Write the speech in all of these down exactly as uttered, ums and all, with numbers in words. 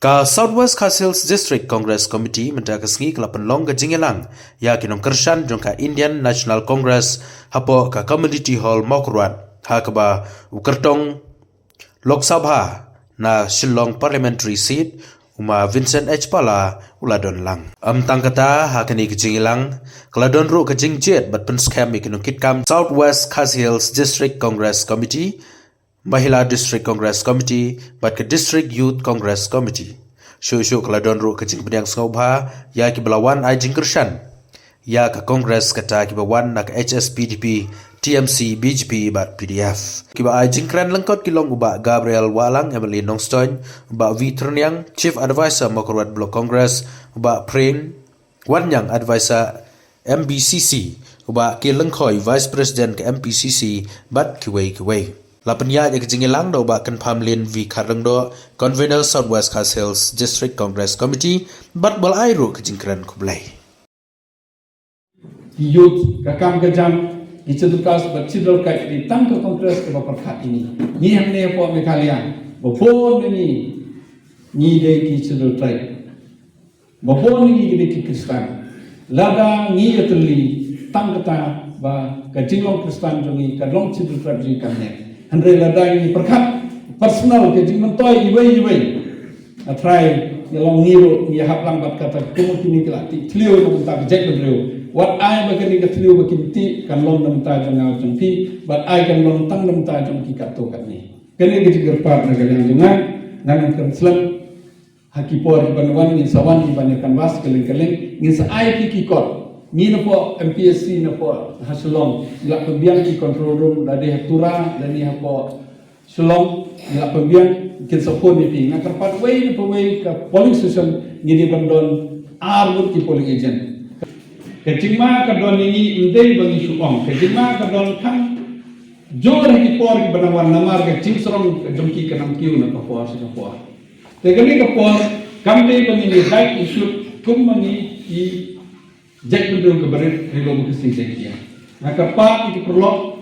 Ka South West Khasi Hills District Congress Committee mynta ka sngi ka la pynlong ka jingïalang ïa ki nongkyrshan jong ka Indian National Congress hapoh ka Community Hall Mawkyrwat, ha kaba u kyrtong Lok Sabha na Shillong Parliamentary Seat, u ma Vincent H Pala, u la don lang. Ym tang kata, ha kane ka jingïalang ka la don ruh ka jingjied bad pynskhem ïa ki nongkitkam South West Khasi Hills District Congress Committee, Mahila District Congress Committee bad ka District Youth Congress Committee. Shuh shuh ka la don ruh ka jingpynïaid sngewbha ïa kiba la wan ai jingkyrshan ïa ka Congress, kata kiba wan na ka H S P D P, T M C, B J P bad P D F. Kiba ai jingkren lyngkot ki long u Bah Gabriel Wahlang, M L A Nongstoiñ, u Bah V Tyrniang, Chief Advisor Mawkyrwat Block Congress, u Bah Pring Wanniang, Advisor M B C C, u Bah K Lyngkhoi, Vice President ka M P C C, bad kiwei kiwei. La pynïaid ïa ka jingïalang da u Bah Kynphamlien V Kharlyngdoh, Convener South West Khasi Hills District Congress Committee, bad ba la ai ruh ka jingkren khublei. Ki youth, ka kam ka jam, ki scheduled caste bad scheduled tribe, dei tang ka Congress kaba pyrkhat ïa ngi. Ngi hangne hapoh Meghalaya, ba bun na ngi, ngi dei ki scheduled tribe. Ba bun na ngi ki dei ki Khristan. Lada ngi ïatylli, tang kata ba ka jinglong Khristan jong ngi, ka long scheduled tribe jong ngi kan neh. Hynrei lada ngi pyrkhat personal, ka jingmyntoi iwei iwei, nga tharai, ngi long ngi ruh, ngi hap lang bad kata, kum kine ki la tih thliew na bynta ka jaitbynriew. Wat ai ba kane ka thliew ba kin tih kan long na bynta jong nga jong phi, bad ai kan long tang na bynta jong ki katto katne. Kane ka jingkyrpad na ka liang jong nga, ngan kren slem. Ha ki por kiban wan ngin sa wan kiban ïa canvass kylleng kylleng, ngin sa ai ki kot. Ngi napoh M P S C napoh ha Shillong, ngi la pynbiang ki control room, lada ha Tura, lane hapoh Shillong, ngi la pynbiang, kin sa phone ïa phi. Nga kyrpad wei na pawei ka polling station, ngi dei ban don ar ngut ki polling agent. Ka jingma ka don ïa ngi, ym dei ba ngi shu ong. Ka jingma ka don tang jur ha ki por kiba nang wan, namar ka jingsarong ka jong ki ka nang kiew na ka por sha ka por. Te kane ka por, kam dei ba ngin ïa dait ïa shut kum ma ngi ki jaitbynriew kiba rit, ri lum ka sing jait ïa. Nga kyrpad ïa ki paralok,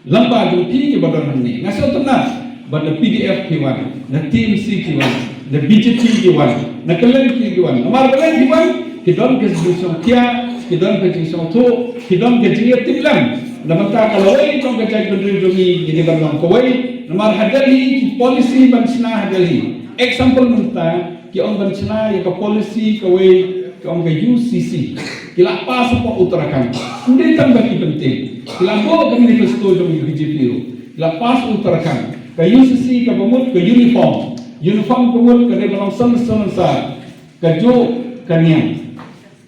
lem bad jong phi kiba don hangne. Nga sngewtynnat ba na P D F ki wan, na T M C ki wan, na B J P ki wan, na kylleng ki ki wan. Namar balei ki wan, ki don ka jingsngewkhia, ki don ka jingsngewthuh, ki don ka jingïatiplem. Na bynta ka lawei jong ka jaitbynriew jong ngi, ngi dei ban long kawei. Namar ha Delhi ki policy ban shna ha Delhi. Example mynta, ki ong ban shna ïa ka policy kawei, ki ong ka U C C. Ki la pass hapoh Uttarakhand. Ym dei tang ba ki bynta. Ki la buh ka manifesto jong ka B J P ruh. Ki la pass Uttarakhand. Ka U C C kaba mut ka uniform. Uniform ka mut ka dei ban long san san sa. Kajuh ka niam.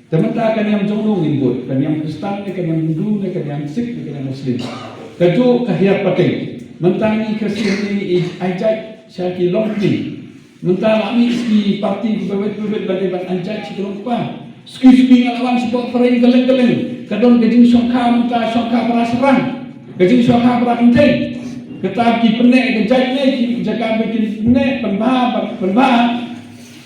Te mynta ka niam jong no ngin bud, ka niam Khristan ne, ka niam Hindu ne, ka niam Sikh ne, ka niam Muslim. Kajuh ka hiar pateng. Mynta ngi Khasi hangne ngi ai jait sha ki longkmie. Mynta la mih ki party kiba weit kiba weit ban dei ban ai jait sha ki longkpa. Suki suki nga la wan shapoh phareng kylleng kylleng. Ka don ka jingshongkha mynta, shongkha para shynrang. Ka jingshongkha para kynthei. Kata ki pyneh ka jait ne, ki jaka ba ki pyneh, pynbha, pynbha.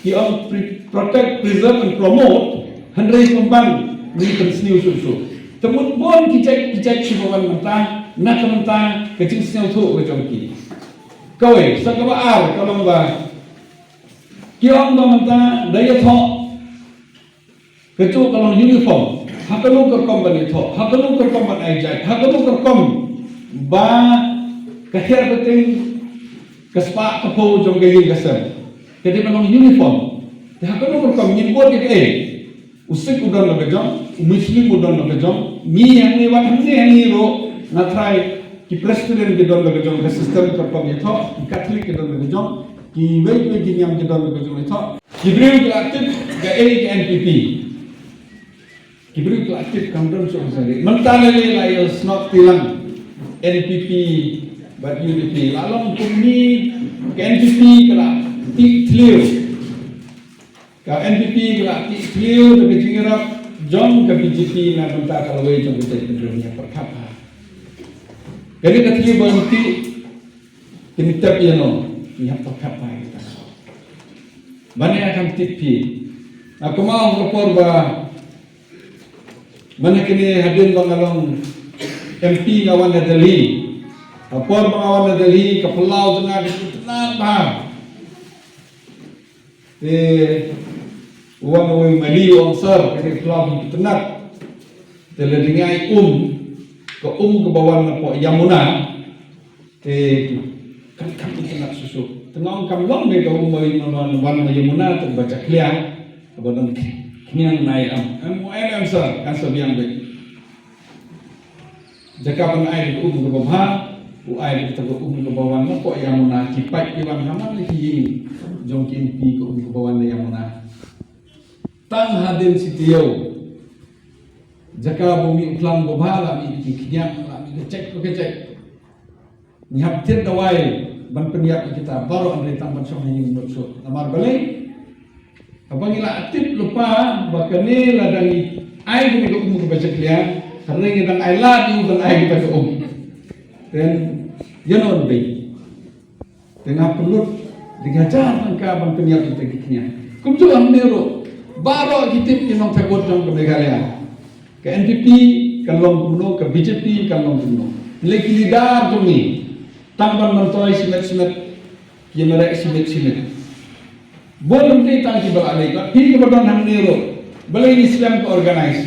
Ki ong pre-, protect, preserve and promote, hynrei pynban ngi pynsniew shuh shuh. Te mut bun ki jait, ki jait kiba wan mynta, na ka mynta ka jingsngewthuh ka jong ki. Kawei, sa kaba ar, ka long ba, ki ong ba mynta, da ïathoh, kajuh ka long uniform, ha kano ka rukom ban ïathoh, ha kano ka rukom ban ai jait, ha kano ka rukom ba ka hiar pateng, ka spah ka phew jong ka ïing ka sem. Ka dei ban long uniform. Te ha kano ka rukom ngin bud ïa kaei? U Sikh u don la ka jong, u Muslim u don la ka jong, ngi hangne wat hangne hangne ruh, nga tharai ki Presbyterian ki don la ka jong ka system ka rukom ïathoh, ki Catholic ki don la ka jong, kiwei kiwei ki niam ki don la ka jong ïathoh. Ki briew ki la tip kaei ka N P P. Ki briew ki la tip kam don shuh shuh. Mynta lei lei la ïa snoh tilang N P P bad U D P. La long kumne ka N P P ka la tih thliew. Ka N P P ka la tih thliew da ka jingïarap jong ka B J P na bynta ka lawei jong ka jaitbynriew, ngi hap pyrkhat bha. Kane ka thliew ba ngi tih, kane tep ïa no, ngi hap pyrkhat bha ïa kata. Mane nga kan tip phi. Nga kynmaw ha ka por ba mane kane hadien ba nga long M P nga wan na Delhi. Ha ka por ba nga wan na Delhi, ka phyllaw jong nga ka sngewtynnat bha. Te wan uwei u mali u ong sir, ka dei klam ki tnat. Te lada ngi ai um, ka um kaba wan napoh Yamuna. Te kan kam ki tnat susu. Te nga ong kam long de ka um ba wan wan na Yamuna te ba jakhlia. Kaba don khñiang nai am. Em em sir, kan sa biang beit. Jaka ban ai ka um kaba bha, u ai ka um kaba wan napoh Yamuna, ki paip ki wan ha man la ki ïing jong ki M P ka um kaba wan na Yamuna. Tang hadien shi taïew. Jaka ba mih u khlam ba bha la mih ki khñiang, la mih ka check ka check. Ngi hap thied dawai ban pynïap ïa kita baroh, hynrei tang ban shong ha ïing mut shuh. Namar balei? Haba ngi la tip lypa ba kane lada ngi ai kane ka um kaba jakhlia, hynrei ngi dang ai lad ïa u ban ai kita ka um. Then ïa non bei. Te nga pynlut dei hajar tyngka ban pynïap ïa kita ki khñiang. Kumjuh hangne ruh, baroh ki tip ki nongthep vote jong ka Meghalaya. Ka N P P kan long kumno, ka B J P kan long kumno. Lei ki leader jong ngi tang ban myntoi shimet shimet, ki mareh shimet shimet. Bun lynti tang kiba la leit, bad phi kiba don hangne ruh, balei ngi slem ka organize.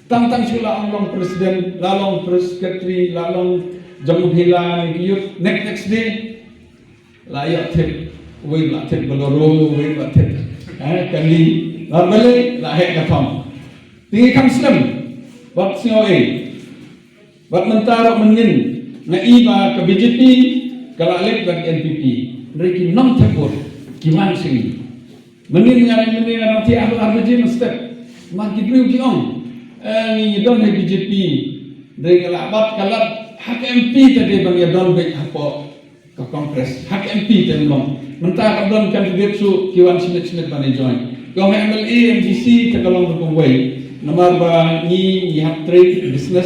Tang tang shu la ong long president, la long pres-, secretary, la long jong u bhela ne ki youth, next next day la ïoh thied, uwei la thied Bolero, uwei la thied, eh, kali, la balei la heh ka thong. Te ngi kham slem, bad sngew ei. Bad mynta ruh mynnin nga i ba ka B J P ka la leit bad N P P. Hynrei ki nongthep vote ki wan sha ngi. Mynnin nga, mynnin nga dang thiah ar baje mynstep. Namar ki briew ki ong, eh, ngi don ha B J P. Hynrei nga la bat ka lad ha ka M P te dei ban ïa don beit hapoh ka Congress, ha ka M P te long. Mynta ka don candidate shuh ki wan shimet shimet ban join. Ka ong M L A, M D C te ka long ruh kumwei. Namar ba ngi, ngi hap trade, business,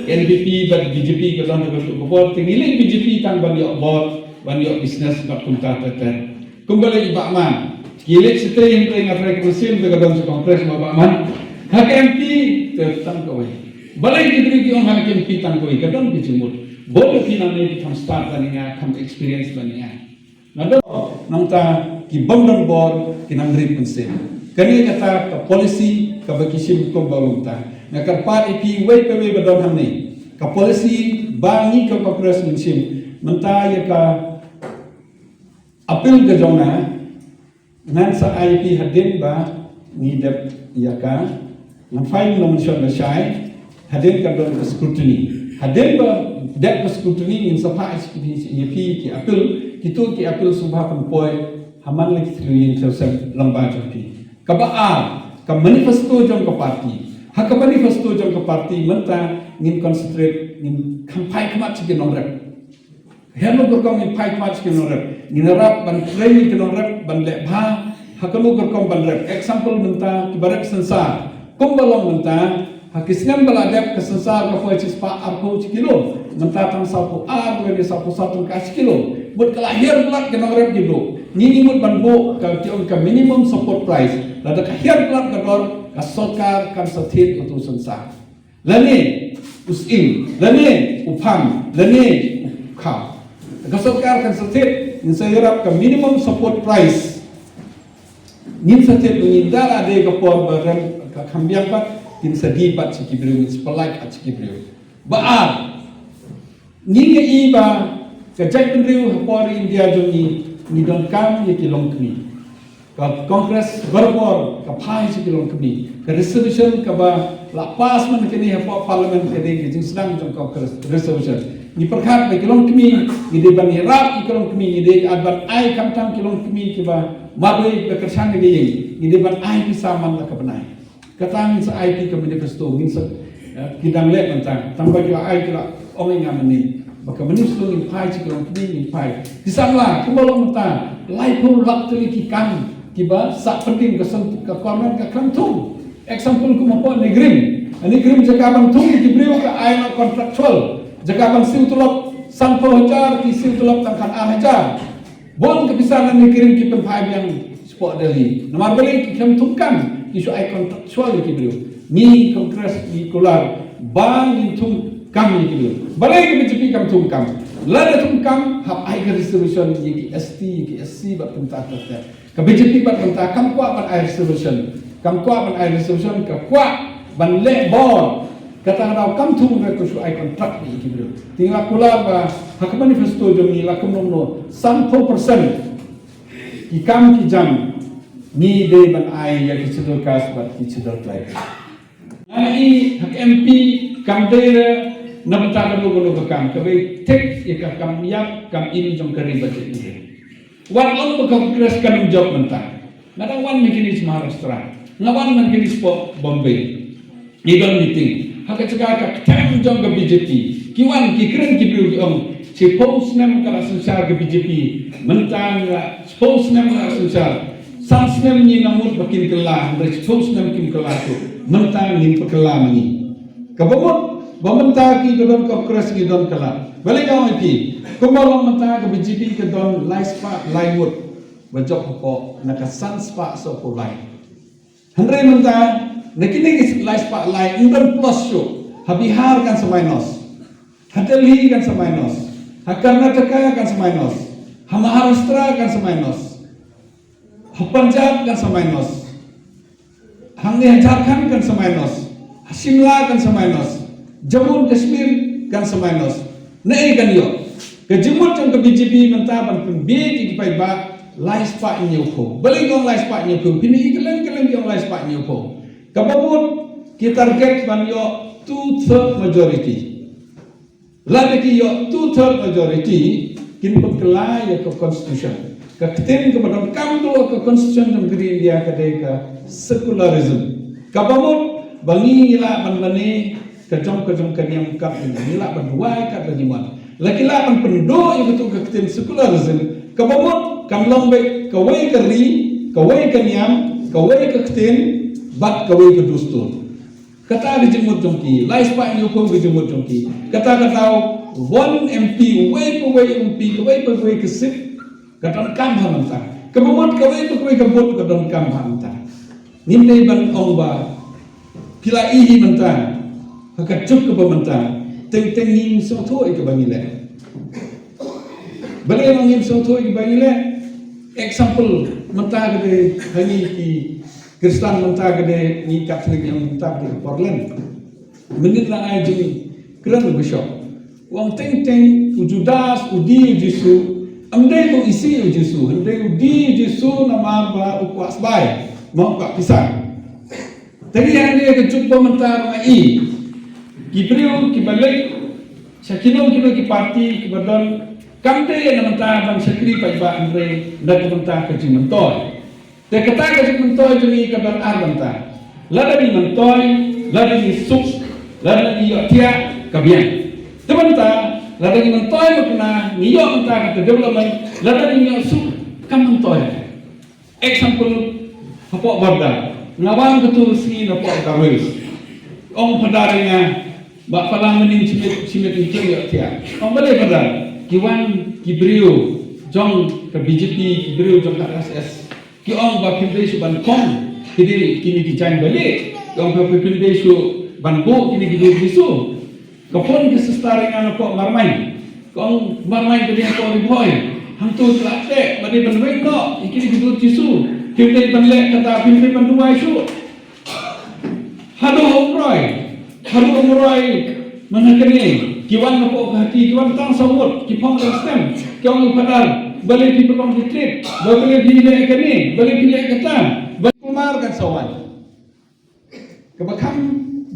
N P P bad B J P ka don ruh ka bor, te ngi leit B J P tang ban ïoh bor, ban ïoh business bad kumta ter ter. Kumba leit i Bah Man, ki leit shatei hynrei nga trai ka mynsiem te ka don sha Congress ma Bah Man. Ha ka M P te tang kawei. Balei ki briew ki ong ha ka M P tang kawei, ka don ka jingmut. Bun ki nangne ki kham stad ban ïa nga, kham experience ban ïa nga. Nga don nangta ki bym don bor ki nang rit mynsiem. Kane kata ka policy kaba ki shim kumba long ta. Nga kyrpad ïa phi wei pa wei ba don hangne. Ka policy ba ngi ka Congress ngin shim. Mynta ïa ka appeal ka jong nga, ngan sa ai ïa phi hadien ba ngi dep ïa ka Ngan phai nomination lashai, hadien ka don ka scrutiny. Hadien ba dep ka scrutiny ngin sa phah ïa phi ki appeal, kito ki appeal sngewbha pynpoi ha man la ki thliew ïing thliew sem lyngba jong phi. Kaba ar, ka manifesto jong ka party. Ha ka manifesto jong ka party mynta ngin concentrate, ngin kham phai khmat sha ki nongrep. Hano ka rukom ngin phai khmat sha ki nongrep. Ngin ïarap ban train ïa ki nongrep ban leh bha ha kano ka rukom ban rep. Example mynta kiba rep sensar. Kumba long mynta ha ki snem ba la dep ka sensar ka poi shispah arphew shi kilo. Mynta tang sawphew ar lane sawphew saw tyngka shi kilo. Mut ka la hiar palat ki nongrep ki buh. Ngi ngi mut ban buh ka, ki ong ka minimum support price. Lada ka hiar palat ka dor, ka sorkar kan sa thied uto u sensar. Lane u sying, lane u phang, lane u khaw. Ka sorkar kan sa thied, ngin sa ïarap ka minimum support price. Ngin sa thied, ngin da la dei ka por ba rem ka kham biang pat, ngin sa die pat sha ki briew, ngin sa pynlait pat sha ki briew. Ba ar, ngi ngi i ba ka jaitbynriew ha por India jong ngi, ngi donkam ïa ki longkmie. Ka Congress barabor ka phai sha ki longkmie. Ka resolution kaba la pass man kane hapoh Parliament ka dei ka jingsdang jong ka Congress resolution. Ngi pyrkhat ba ki longkmie, ngi dei ban ïarap ïa ki longkmie, ngi dei ban ai khamtam ki longkmie kiba marwei ba kyrshang ïa ka ïing, ngi dei ban ai pisa man la ka bnai. Kata ngin sa ai phi ka manifesto, ngin sa, eh, ki dang leh mynta, tang ba ki la ai ki la ong ïa nga mynne. Ba ka manifesto ngin phai sha ki longkmie ngin phai. Ki samla, kumba long mynta, laiphew lak tylli ki kam, kiba sah pynding ka seng ka government ka khlem thung. Example kum hapoh NEIGRIHMS. NEIGRIHMS jaka ban thung ki briew ka ai na contractual. Jaka ban siew tulop sanphew hajar ki siew tulop tang khatar hajar. Bun ka pisa na NEIGRIHMS ki pynphai biang shapoh Delhi. Namar balei ki khlem thung kam, ki shu ai contractual ïa ki briew. Ngi Congress ngi kular ba ngin thung kam ïa ki briew. Balei ka B J P kam thung kam? Lada thung kam hap ai ka reservation ïa ki S T, ïa ki S C bad kumta ter ter. Ka B J P bad mynta kam kwah ban ai reservation. Kam kwah ban ai reservation, ka kwah ban leh bor. Kata ka daw kam thung re ka shu ai contract ïa ki briew. Te nga kular ba ha ka manifesto jong ngi la kumno kumno, sanphew percent ki kam ki jam ngi dei ban ai ïa ki Scheduled Caste bad ki Scheduled Tribe. Nga i ha ka M P kam dei re na bynta kano kano ka kam, kaba ïa thik ïa ka kam ïap kam im jong ka ri ba jong ngi. Wat long ba ka Congress kan jop mynta. Nga dang wan mynta kine sha Maharashtra. Nga wan mynta kine sha Bombay. Ngi don meeting ha ka jaka ka ktien jong ka B J P. Ki wan ki kren ki briew ki ong, shiphew snem ka la synshar ka B J P. Mynta nga, shiphew snem ka la synshar. San snem ngi nang mut ba kin kylla, hynrei shiphew snem kim kylla shuh. Mynta ngin pynkylla ma ngi. Kaba mut ba mynta ki ka don ka Congress ngi don kylla. Balei nga ong ïa phi? Kumba long mynta ka B J P ka don lai spah lai ngut ba jop hapoh na ka san spah sawphew lai. Hynrei mynta na kine ki lai spah lai, ym don plus shuh. Ha Bihar kan sa minus. Ha Delhi kan sa minus. Ha Karnataka kan sa minus. Ha Maharashtra kan sa minus. Ha Punjab kan sa minus. Hangne ha Jharkhand kan sa minus. Ha Shimla kan sa minus. Jammu and Kashmir kan sa minus. Naei kan ïoh? Ka jingmut jong ka B J P mynta ban pynbiej ïa ki paidbah lai spah hynñiewphew. Balei ki ong lai spah hynñiewphew? Phin ïohi kylleng kylleng ki ong lai spah hynñiewphew. Kaba mut ki target ban ïoh two third majority. Lada ki ïoh two third majority, kin pynkylla ïa ka constitution. Ka ktien kaba donkam ha ka constitution jong ka ri India ka dei ka secularism. Kaba mut ba ngi lah ban lane ka jong ka jong ka niam katba ngi lah ban duwai katba ngi mon. La ki lah ban pynduh ïa katu ka ktien secularism, kaba mut kan long beit kawei ka ri, kawei ka niam, kawei ka ktien bad kawei ka dustur. Kata ka jingmut jong ki, lai spah hynñiewphew ka jingmut jong ki. Kata ka daw one M P, uwei pa uwei M P, kawei pa kawei ka seat ka donkam ha mynta. Kaba mut kawei pa kawei ka vote ka donkam ha mynta. Ngim dei ban ong ba phi la i hi mynta ha ka juk kaba mynta. Teng teng ngim sngewthuh ïa kaba ngi leh. Balei ngim sngewthuh ïa kaba ngi leh? Example mynta ka dei ha ngi ki Khristan mynta ka dei, ngi Katholik ïa mynta ka dei ka Portland. Mynnin la ai jingkren u Bishop. U ong teng teng u Judas u die ïa u Jisu, ym dei ba u isih ïa u Jisu, hynrei u die ïa u Jisu namar ba u kwah sbai, ma u kwah pisa. Te ngi hangne ka juk ba mynta ba nga i ki briew kiba leit sha kino kino ki party kiba don, kam dei na bynta ban shakri paidbah hynrei na ka bynta ka jingmyntoi. Te kata ka jingmyntoi jong ngi ka don ar bynta. Lada ngi myntoi, lada ngi suk, lada ngi ïohthiah, ka biang. Te mynta lada ngi myntoi ba kane ngi ïoh mynta ka development, lada ngi ïoh suk, kam myntoi. Example, hapoh border. Nga wan katu ka sngi napoh Garo Hills. Ong Phadar ïa nga, ba pala mynnin shi miet shi miet ngi ïohthiah. Ong balei Phadar? Ki wan ki briew jong ka B J P, ki briew jong ka R S S. Ki ong ba phim dei shuh ban khong kine, kine ki jaiñ balieh. Ki ong ba phim dei shuh ban buh kine ki dur Jisu. Ka phone ka sister ïa nga napoh Marmain. Ka ong Marmain ka dei hapoh Ri Bhoi. Hangto ki la teh ba dei ban weng noh ïa kine ki dur Jisu. Phim dei ban leh kata, phim dei ban duwai shuh. Haduh Umroi, haduh Umroi, mynta kane ki wan napoh Guwahati, ki wan tang saw ngut, ki phong tang stem. Ki ong ïa u Phadar, balei phi pynlong retreat, balei phi leh kane, balei phi leh kata, balei kumar kan sa wan. Kaba kham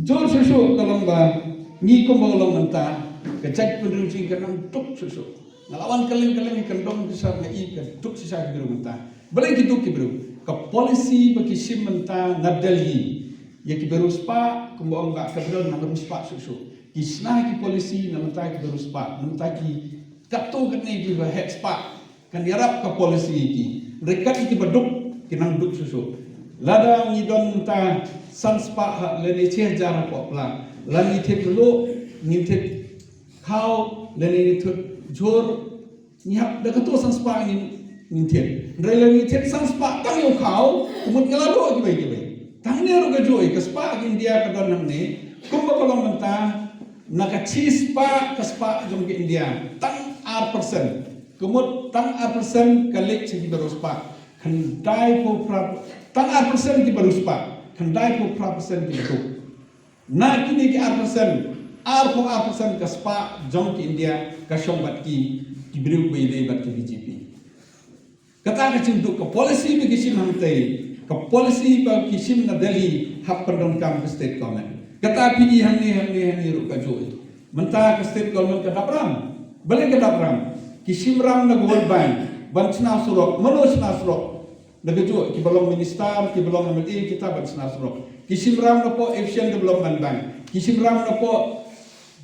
jur shuh shuh ka long ba ngi kumba long mynta, ka jaitbynriew jong ngi ka nang duk shuh shuh. Nga la wan kylleng kylleng, ka dong ka sar nga i ka duk shisha ki briew mynta. Balei ki duk ki briew? Ka policy ba ki shim mynta na Delhi ïa ki briew spah, kumba ong ba ka briew nang rum spah shuh shuh. Ki shna ki policy na mynta ki briew spah, na mynta ki katto katne ki ba heh spah. Kan ïarap ka policy ïa ki. Hynrei kat ïa ki ba duk, ki nang duk shuh shuh. Lada ngi don mynta san spah ha lane shi hajar hapoh pla, la ngi thied luh, ngi thied khaw, lane ngi thied jhur, ngi hap da kato san spah ngin, ngin thied. Hynrei lada ngi thied san spah tang ïa u khaw, ka mut ngi la duh kiwei kiwei. Tang ne ruh kajuh, ka spah ka India ka don hangne, kumba ka long mynta, na ka shi spah ka spah jong ka India, tang ar percent. Ka mut tang ar percent ka leit sha ki briew spah. Khyndai phew phra, tang ar percent kiba riewspah, khyndai phew phra percent kiba tuh. Na kine ki ar percent, ar phew ar percent ka spah jong ki India ka shong bad ki, ki briew ba ïadei bad ka B J P. Kata ka jingduk, ka policy ba ki shim hangtei, ka policy ba ki shim na Delhi hap pyndonkam ka state government. Kata phi i hangne, hangne, hangne ruh kajuh. Mynta ka state government ka dap ram. Balei ka dap ram? Ki shim ram na ka World Bank ban shna surok, mano shna surok? Na kajuh, kiba long minister, kiba long M L A, kita ban shna surok. Ki shim ram napoh Asian Development Bank. Ki shim ram napoh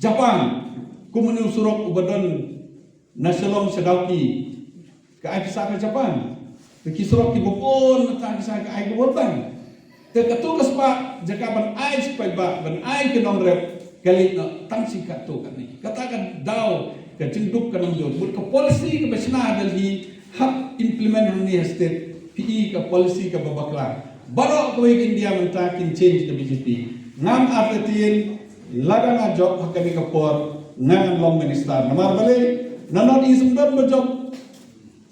Japan. Kum une u surok uba don na Shillong sha Dawki, ka ai pisa ka Japan. Te ki surok kiba bun mynta ki sa ka ai ka World Bank. Te kato ka spah, jaka ban ai sha ki paidbah, ban ai ki nongrep, ka leit noh tang shi katto katne. Kata ka daw, ka jingduk ka nongjop. Mut ka policy kaba shna ha Delhi, hap implement hangne ha state, phi i ka policy kaba bakla. Baroh kawei ka India mynta kin change ka B J P. Ngam artatien, lada nga jop ha kane ka por, ngan long minister. Namar balei, na North East ym don ba jop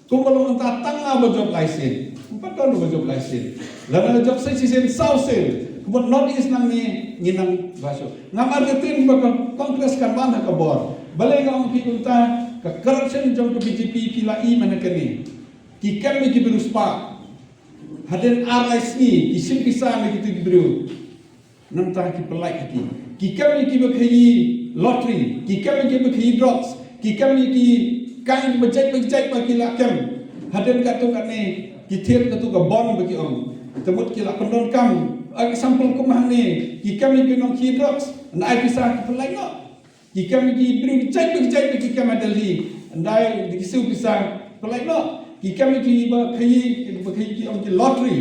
kumba long mynta, tang nga ba jop lai sien. Ym pat don ba jop lai sien. Lada nga jop sa shisien, saw sien. Kumba North East nangne, ngi nang ba shuh. Ngam artatien ba ka Congress kan wan ha ka bor. Balei nga ong phi kumta, ka corruption jong ka B J P phi la i mynta kane. Ki kem ïa kiba riewspah. Hadien ar lai sngi, ki shim pisa na kito ki briew. Nangta ki pyllait ïa ki. Ki kem ïa kiba khaïi lottery, ki kem ïa kiba khaïi drugs, ki kem ïa ki kam kiba jait ba jait ba ki la kem. Hadien katto katne, ki thied katto ka bond ba ki ong. Te mut ki la pyndonkam, example kum hangne, ki kem ïa ki nongkhaïi drugs, nda ai pisa ki pyllait noh. Ki kem ïa ki briew ki jait ba ki jait ba ki kem ha Delhi. Ym dei da ki siew pisa, pyllait noh. Ki kem ïa kiba khaïi, kiba khaïi ki ong ki lottery.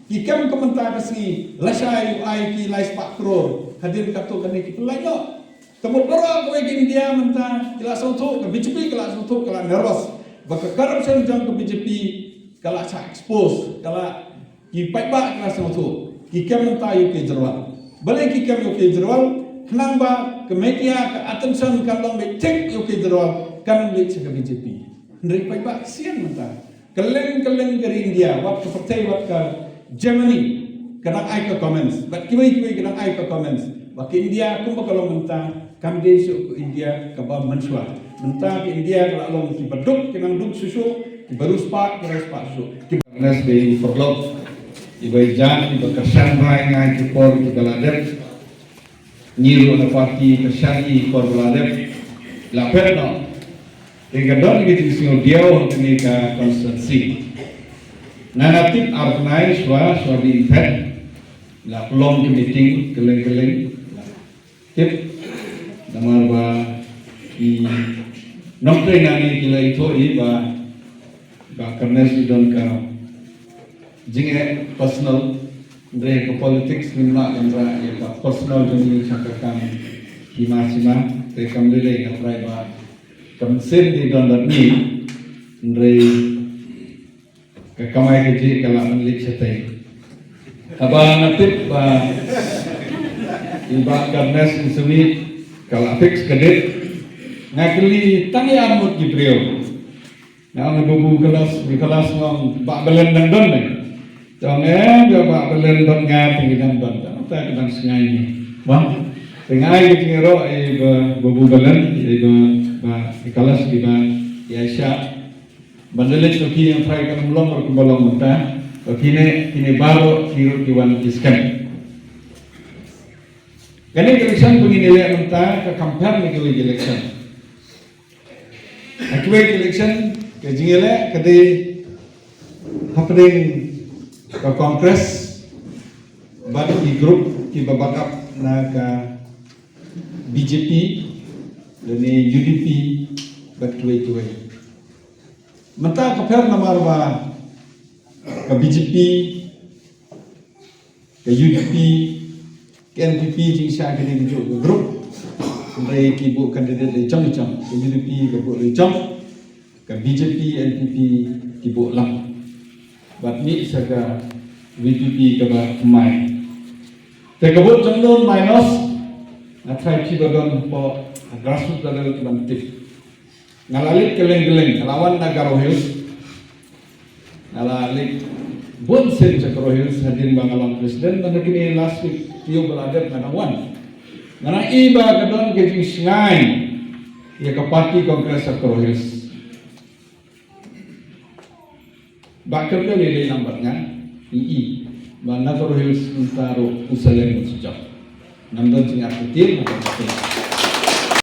Ki kem ka mynta ka sngi, lashai u ai ki lai spah klur. Hadien katto katne ki pyllait noh. Te mut baroh kawei ka India mynta, ki la sngewthuh, ka B J P ka la sngewthuh, ka la nervous. Ba ka corruption jong ka B J P, ka la shah expose, ka la Ki paidbah ki la sngewthuh, ki kem mynta ïa u Kejriwal. Balei ki kem ïa u Kejriwal? Khnang ba ka media ka attention kan long beit thik ïa u Kejriwal, kan ym leit sha ka B J P. Hynrei paidbah shisien mynta. Kylleng kylleng ka ri India, wat ka pyrthei, wat ka Germany, ka dang ai ka comments. Bad kiwei kiwei ka dang ai ka comments. Ba ka India kumba ka long mynta, kam dei shuh ka India kaba mynshuwa. Mynta ka India ka la long kiba duk ki nang duk shuh shuh, kiba riewspah ki riewspah shuh shuh. Kiba Ernest, ba i paralok, iba ïajan, iba kyrshan bha ïa nga ha ki por kiba la dep. Ngi ruh na party kyrshan ïa ki por ba la dep. La phet noh. Te ka don ka jingsngewdiaw ha kane ka constituency. Nga nga tip ar bnai shuwa, shuwa ba i phet. La pynlong ka meeting kylleng kylleng. Tip, namar ba i nongtrei nangne ki la ithuh i ba, ba ka Ernest i don ka jingeh personal, hynrei ka politics ngim lah ban rah ïa ka personal jong i sha ka kam hima hima, te kam lei lei, nga trai ba ka mynsiem i don bad ngi, hynrei ka kamai kajih ka lah ban leit shatei. Haba nga tip ba i Bah Ernest Sangmi ka la fix ka date, nga kylli tang ïa arngut ki briew. Nga ong, Babu Nicholas, Nicholas, nga ong, Bah Belen dang don ne? Te ong, em, ïa Bah Belen don, nga te ngi dang don. Te ngi dang sngai ne. Bang, te nga ai ka jingïaroh ïa i Bah, Babu Belen, ïa i Bah, Bah Nicholas, ïa i Bah Aisha. Ban da leit sha phi, nga trai kan ym long ruh kumba long mynta. Ba kine, kine baroh ki ruh ki wan ki skhem. Kane ka election ba ngin ïaleh mynta ka compare na kiwei ki election. Ha kiwei ki election ka jingïaleh ka dei hapdeng ka Congress bad ki group kiba back up na ka B J P lane U D P bad kiwei kiwei. Mynta ka pher namar ba ka B J P, ka U D P, ka N P P jingshai ka dei kajuh ka group. Hynrei ki buh candidate la jong jong, ka U D P ka buh la jong, ka B J P, N P P ki buh lang. Bad mih sa ka V P P kaba thymmai. Te ka vote jong lun minus, nga trai phi ba don hapoh grassroots level ki ban tip. Nga la leit kylleng kylleng, nga la wan na Garo Hills. Nga la leit bun sien sha Garo Hills hadien ba nga long president, bad ha kine last week ïoh ba la dep nga dang wan. Nga dang i ba ka don ka jingshngaiñ ïa ka party Congress sha Garo Hills. Ba kyrpang ïa dei lang bad nga, i i ba na Garo Hills mynta ruh u Salem u sejok. Ngam don jingartatien, ngam don